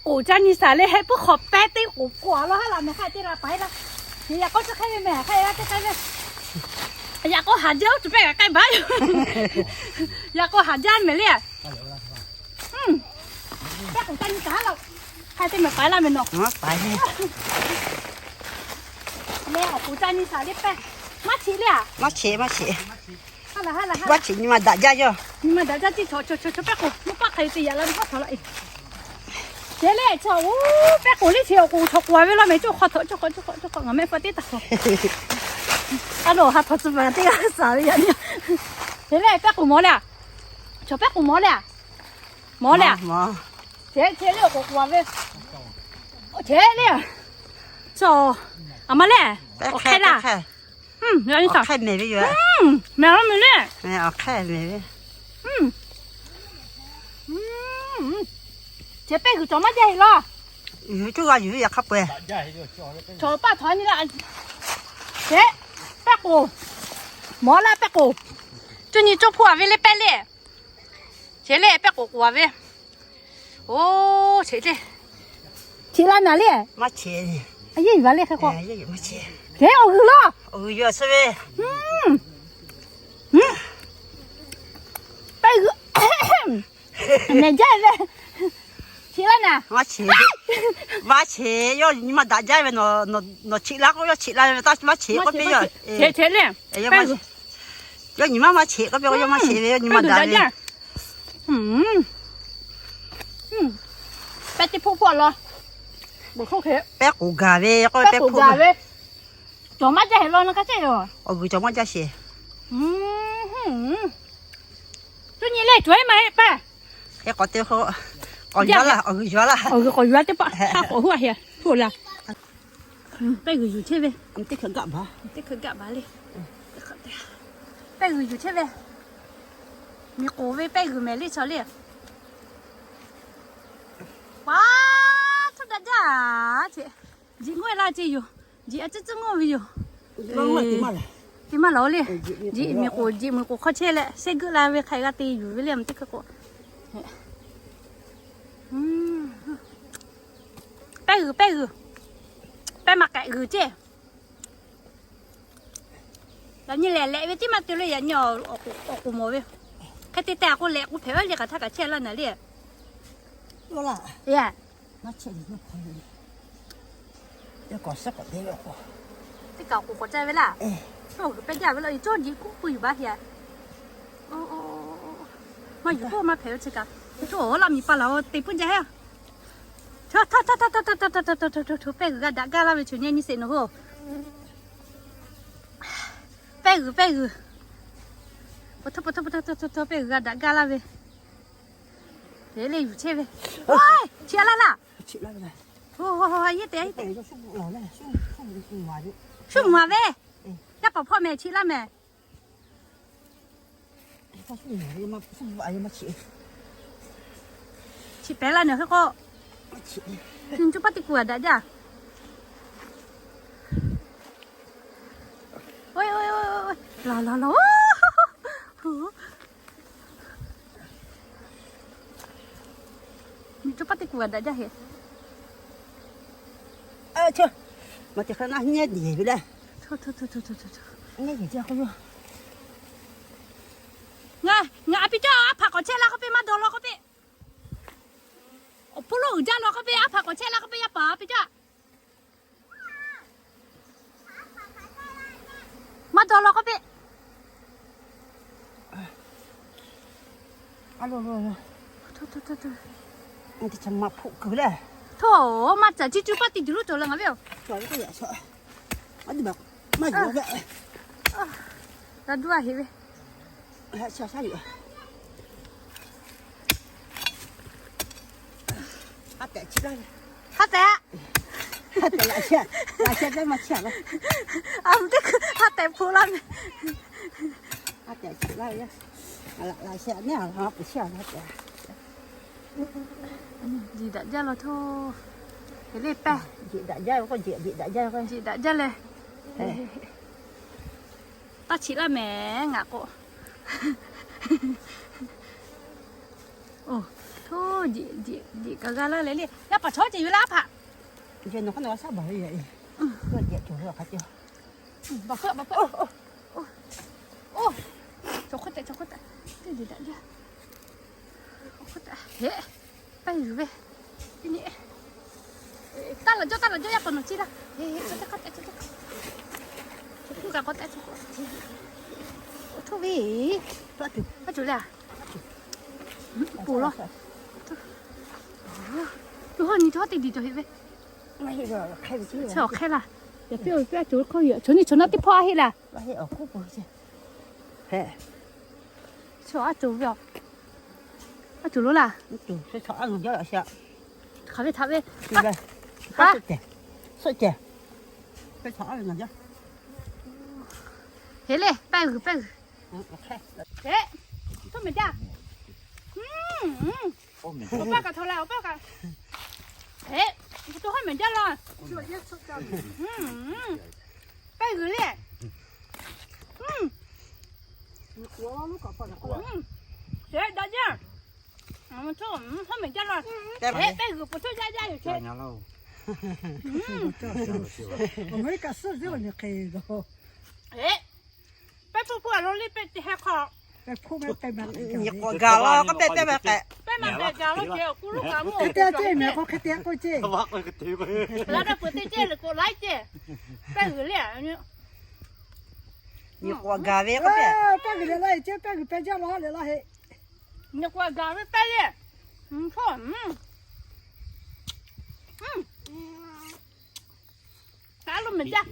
K'oˍ caˇ nyi shaˍ le, heh puiˉ hk'awꞈ pehˇ teˇ k'oˍ k'oˍ a laˇ haˉ laꞈ mehˍ hk'aˇ teˇ la paiˉ laˇ. Yaꞈ k'aw chi hk'e ve mehˍ hk'aˇ teˇ hk'e ve. Yaꞈ k'aw haˍ jaˇ oˇ tuˬ pehˇ kaꞈ k'ai baˬ yoˬ. Yaꞈ k'aw haˍ jaˇ mehˍ le. Pehˇ k'oˍ caˇ nyi shaˍ laˇ. Hk'aˇ teˇ mehˍ paiˉ laˇ mehˍ nawˬ. Leh awˬ k'oˍ caˇ nyi shaˍ le pehˇ. Maˇ cheꞈ le a? Maˇ cheꞈ, maˇ cheꞈ. Maˇ cheꞈ, nyi ma daꞈ jaˇ yoˬ. Nyi ma daꞈ jaˇ tiˉ chaw chaw chaw chaw pehˇ k'oˍ maˇ paˆ hk'e te yaꞈ la maˇ htaꞈ laꞈ e. Cheꞈ le chaw, oˇ pehˇ k'oˍ le cheꞈ awˬ k'oˍ chaw k'oˍ a ve laˇ mehˍ, coˇ hk'aw htaꞈ coˇ hk'aw coˇ hk'aw coˇ hk'aw ngaˬ mehˆ hpfuhˇ teˇ taꞈ hk'aw. A loˬ ha htaw tcuh ma teˇ g'aˇ shaˍ ve yaꞈ nyi. Cheꞈ le pehˇ k'oˍ mawˬ le a? Chaw pehˇ k'oˍ mawˬ le a? Mawˬ le a? Cheꞈ cheꞈ le awˬ k'oˍ k'oˍ a ve. Cheꞈ le. Chaw, a ma le. Awˬ hk'e laˇ. Awˬ hk'e mehˍ ve yoˬ. Mehˍ laˇ mehˍ le. Awˬ hk'e mehˍ ve. Chi pehˇ g'uiˬ cawˬ maˇ jaˇ heˆ law. Yuˬ ve cuˇ g'a yuˬ ve yaꞈ hk'a peu-eˬ. Cawˬ paˇ htaw nyi laˇ. Cheꞈ, pehˇ k'oˍ. Mawˬ laˇ pehˇ k'oˍ. Cuˇ nyi coˇ hpuˇ a ve le pehˇ le. Cheꞈ le pehˇ k'oˍ k'oˍ a ve. Oˇ, cheꞈ le. Cheꞈ laˇ naˍ le. Maˇ cheꞈ. A yeˇ yuˬ a le hk'e k'o. Cheꞈ awˬ g'uiˬ law. Awˬ g'uiˬ yuˬ a suh ve. Pehˇ g'uiˬ. Mehˍ jaˇ ve. Cheꞈ laˇ naˍ. Maˇ cheꞈ. Maˇ cheꞈ, yawˇ nyi ma daꞈ jaˇ ve, nawˬ cheꞈ laˇ k'oˆ, yawˇ cheꞈ la ve, maˇ cheꞈ k'oˆ piˇ yoˬ. Cheꞈ cheꞈ le. Yawˇ nyi ma maˇ cheꞈ k'oˆ piˇ k'o, yawˇ maˇ cheꞈ ve, yawˇ nyi ma daꞈ ve. Pehˇ teˇ hpoˆ hpoˆ law. Pehˇ k'oˍ gaˬ ve k'o, pehˇ k'oˍ gaˬ ve. Cawˬ maˇ jaˇ sheˍ law na ka ceˇ yoˬ. Awˬ g'uiˬ cawˬ maˇ jaˇ sheˍ. Cuˇ nyi le cawˬ eˉ ma heˆ pehˇ. Hk'e k'awꞈ te k'o, k'awꞈ yuˬ laˇ, awˬ g'uiˬ yuˬ laˇ. Awˬ g'uiˬ k'awꞈ yuˬ laˇ teˇ paˆ hk'a k'awꞈ huˉ a heˍ tuˬ laˇ. Pehˇ g'uiˬ yuˬ chehˇ ve. Teˇ hkui gaˆ baˬ le. Pehˇ g'uiˬ yuˬ chehˇ ve. Miˬ k'oˍ ve pehˇ g'uiˬ mehˍ le chaw le. Paˉ htaˇ daꞈ jaˇ ce. Jiꞈ ngawˇ laˇ ce yoˬ. Jiꞈ a ciˉ ciˉ ngawˇ ve yoˬ. Te maˇ laˬ le. Jiꞈ miˬ k'oˍ, jiꞈ miˬ k'oˍ hk'aw chehˇ leh shehˇ geuˆ la ve hk'aˬ g'a te yuˬ ve le, teˇ hkui k'o. Pehˇ g'uiˬ, pehˇ g'uiˬ. Pehˇ maˇ k'ehꞈ g'uiˬ ceˇ. Yaꞈ nyi lehˬ lehꞈ ve tiˉ maˇ te le, yaꞈ nyi awˬ k'oˍ mawˬ ve. Hk'e te tehꞈ k'o lehꞈ k'o hpehꞈ ve le, k'aˬ htaˇ kaꞈ chehˇ laˇ naˍ le. Teˇ kaꞈ k'oˍ k'awꞈ caˇ ve laˇ. Pehˇ jaˇ ve la, cawˇ jiꞈ kuˆ pui yuˬ baˬ heˍ. Maˇ yuˬ k'oˆ maˇ hpehꞈ ve chi kaꞈ. Cawˇ laˇ miˬ pa laˬ te puiˉ jaˇ heˆ. Pehˇ g'uiˬ g'a daꞈ gaˇ laˇ ve, choˬ nyi nyi sheˍ nawˬ hui. Pehˇ g'uiˬ, pehˇ g'uiˬ. Pa htaw pa htaw pa htaw pa htaw pehˇ g'uiˬ g'a daꞈ gaˇ laˇ ve. Te le yuˬ chehˇ ve. Chi a laˇ laˇ. Yeˇ te yeˇ te. Shu mvuhˬ a ve. Yaˇ paˍ hpawˇ mehˍ chi laˇ mehˍ. Chi pehˍ laˇ nawˬ hui k'o. Nyi coˇ paˇ teˇ kuˬ a daꞈ jaˇ. Laˬ laˬ laˬ. Nyi coˇ paˇ teˇ kuˬ a daꞈ jaˇ heˍ. Ma te hk'e na nyi diˬ ve le. Ngaˬ ngaˬ a piˇ cawˇ, a hpaˍ k'awꞈ chehˇ laˇ k'oˆ piˇ, maˇ dawˬ law k'oˆ piˇ. Awˬ hpawˇ lo uiˍ jaˇ law k'oˆ piˇ, a hpaˍ k'awꞈ chehˇ laˇ k'oˆ piˇ, yaˇ paˍ a piˇ cawˇ. Maˇ dawˬ law k'oˆ piˇ. Maˇ caˍ, chi cuˇ paˇ te tuˬ lo cawˬ leh ngaˬ ve yoˬ. Maˇ yuˬ ve. G'a duˇ a heˍ ve. Ha tehꞈ. Ha tehꞈ. A teˇ hkui ha tehꞈ hpu laˇ ve. Jiˬ daꞈ jaˇ law htawˇ. Te le pehˇ. Jiˬ daꞈ jaˇ leh. Taˇ chiꞈ laˇ mehˍ ngaˬ k'o. Oˬ, Jeꞈ kaꞈ g'a laˇ leh le. Yaˇ paˍ chaw ceh yuˬ laˇ hpaꞈ. Jeꞈ nawˬ hk'aˇ nawˬ g'a shaˉ baˬ ve yaꞈ e. K'oˆ jeꞈ cawˬ ve awˬ hk'a ceh. Baˬ hpeuˆ, baˬ hpeuˆ. Oˇ, chaw hk'oˆ tehꞈ, chaw hk'oˆ tehꞈ. Teˇ deꞈ daꞈ jaˇ. Chaw hk'oˆ tehꞈ. Heˆ, pehˇ g'uiˬ ve. Teˇ nyi. Taˇ laˬ jawˇ, taˇ laˬ jawˇ, yaˇ paˍ nawˬ ciˇ laˇ. Heˆ, chaw teˇ hk'aˇ tehꞈ, chaw teˇ hk'aˇ. Chaw hk'oˆ kaꞈ k'awꞈ tehꞈ, chaw hk'oˆ. Oˇ, htoˇ ve. Paˇ cuˬ le a. Poˬ law. Tuˬ ha nyi chaw teˇ diˬ cawˬ heˆ ve. Chi awˬ hk'e laˇ. Yaꞈ piˇ awˬ piˇ a cawˬ hk'aw yoˬ. Chaw nyi chaw naˆ teˇ hpawˇ a heˆ laˇ. Chi a cawˬ ve a. A cawˬ lo laˇ. Hk'aˬ ve htaꞈ ve. Heˆ le, pehˇ g'uiˬ, pehˇ g'uiˬ. Heˆ, htoˇ mehˍ jaˇ. Awˬ paˇ kaꞈ htaw leh, awˬ paˇ kaꞈ. Heˆ, htoˇ hawˉ mehˍ jaˇ laˇ. Pehˇ g'uiˬ le. Sheˍ daꞈ jaˇ. Hawˉ mehˍ jaˇ laˇ. Heˆ, pehˇ g'uiˬ pfuhˍ htoˇ jaˇ jaˇ yoˬ che. Heˆ, pehˇ hpuˇ hpuˇ a lo le pehˇ te heh hk'aw. Nyi k'awꞈ gaˬ laˇ k'oˆ pehˇ pehˇ ma k'ehˬ. Pehˇ ma k'ehˬ gaˬ laˇ ce, awˬ kuˉ loˉ kaꞈ mawˬ. Hk'e te a ce, mehˬ k'o hk'e te k'oˆ ce. Laˇ daˇ peuˬ teˇ cehˇ le k'o laiˉ cehˇ. Pehˇ g'uiˬ le. Nyi k'awꞈ gaˬ ve k'oˆ pehˇ. Pehˇ g'uiˬ le laˇ heˆ ce, pehˇ g'uiˬ pehˇ jaˇ laˇ le laˇ heˆ. Nyi k'awꞈ gaˬ ve pehˇ le. Kaꞈ lo mehˍ jaˇ.